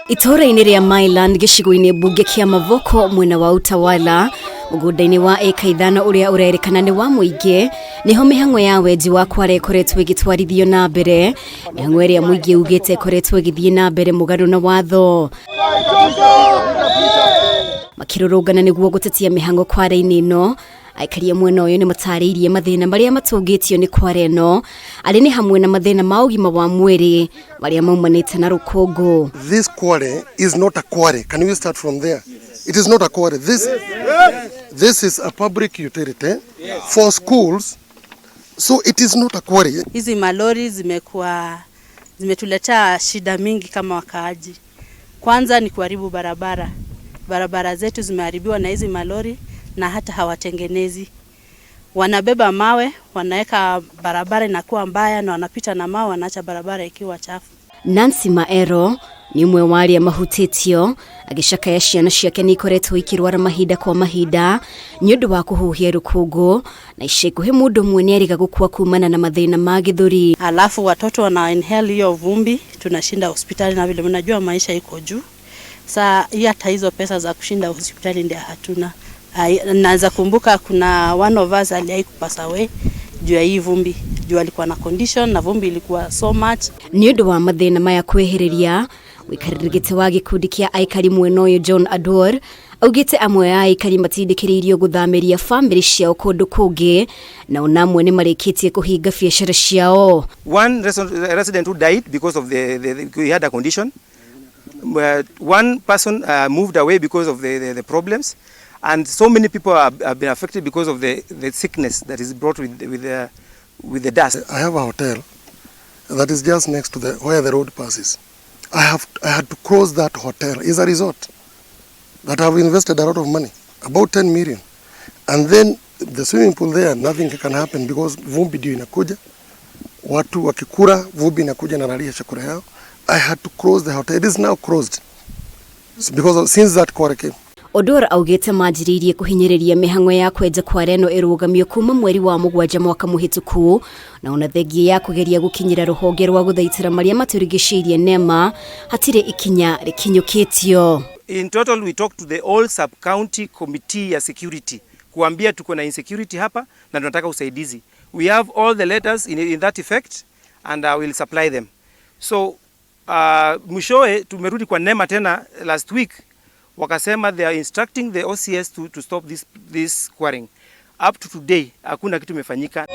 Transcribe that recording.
Itũũra-inĩ rĩa Myland gĩcigo-inĩ mbunge kĩa Mavoko mwena wa Utawala, mũgũnda-inĩ wa ĩka 5 ũrĩa ũrerĩkana nĩ wa mũingĩ, nĩho mĩhang'o ya wenji wa kware ĩkoretwo ĩgĩtwarithio na mbere, mĩhang'o ĩrĩa mũingĩ ugĩte ĩkoretwo ĩgĩthiĩ na mbere mũgarũ na watho. Makĩrũrũngana nĩguo gũtetia mĩhang'o kware-inĩ ĩno, aikari a mwena ũyũ nĩ matarĩirie mathĩna marĩa matũngĩtio nĩ kware ĩno, arĩ nĩ hamwe na mathĩna ma ũgima wa mwĩrĩ marĩa maumanĩte na rũkũngũ. This quarry is not a quarry. Can we start from there? It is not a quarry. This is a public utility for schools. So it is not a quarry. Hizi malori zimekuwa zimetuletea shida mingi kama wakaaji. Kwanza ni kuharibu barabara. Barabara zetu zimeharibiwa na hizi malori na hata hawatengenezi. Wanabeba mawe, wanaweka barabara inakuwa mbaya na wanapita na mawe, wanaacha barabara ikiwa chafu. Nancy Maero nĩ ũmwe wa arĩa mahutĩtio, agĩcakaya ciana ciake nĩ ikoretwo ikĩrwara mahinda kwa mahinda nĩ ũndũ wa kũhuhia rũkũngũ, na ica ikuhĩ mũndũ ũmwe nĩ erĩga gũkua kumana na mathĩna ma gĩthũri. Alafu watoto wana inhale hiyo vumbi, tunashinda hospitali na vile mnajua maisha iko juu. Saa hii hata hizo pesa za kushinda hospitali ndio hatuna. Naweza kumbuka kuna one of us aliwahi kupass away juu ya hii vumbi, juu alikuwa na condition na vumbi ilikuwa so much. Nĩ ũndũ wa mathĩna maya kwĩhĩrĩria, mũikarĩri gĩtĩ wa gĩkundi kĩa aikari mwena ũyũ John Aduor augĩte amwe a aikari matindĩkĩrĩirio gũthamĩria bamĩrĩ ciao kũndũ kũngĩ, na ona amwe nĩ marĩkĩtie kũhinga biacara ciao. One resident who died because of the he had a condition. One person moved away because of the problems, and so many people have been affected because of the sickness that is brought with the dust. I have a hotel that is just next to the where the road passes. I had to close that hotel. It's a resort that I've invested a lot of money, about 10 million. And then the swimming pool there, nothing can happen because vumbi ndio inakuja. Watu wakikula vumbi inakuja na lalia chakula yao. I had to close the hotel. It is now closed. It's because of, since that quarry came. Odor augĩte manjĩrĩirie kũhinyĩrĩria mĩhang'o ya kwenja kware ĩno ĩrũgamio kuma mweri wa 7 mwaka mũhĩtũku, na ona thengia ya kũgeria gũkinyĩra rũhonge rwa gũthaitĩra marĩa matũrigicĩirie NEMA hatirĩ ikinya rĩkinyũkĩtio. In total we talked to the all sub-county committee ya security kuambia tuko na insecurity hapa na tunataka usaidizi. We have all the letters in that effect and I will supply them. So mwishowe tumerudi kwa NEMA tena last week, wakasema they are instructing the OCS to stop this quarrying. Up to today hakuna kitu imefanyika.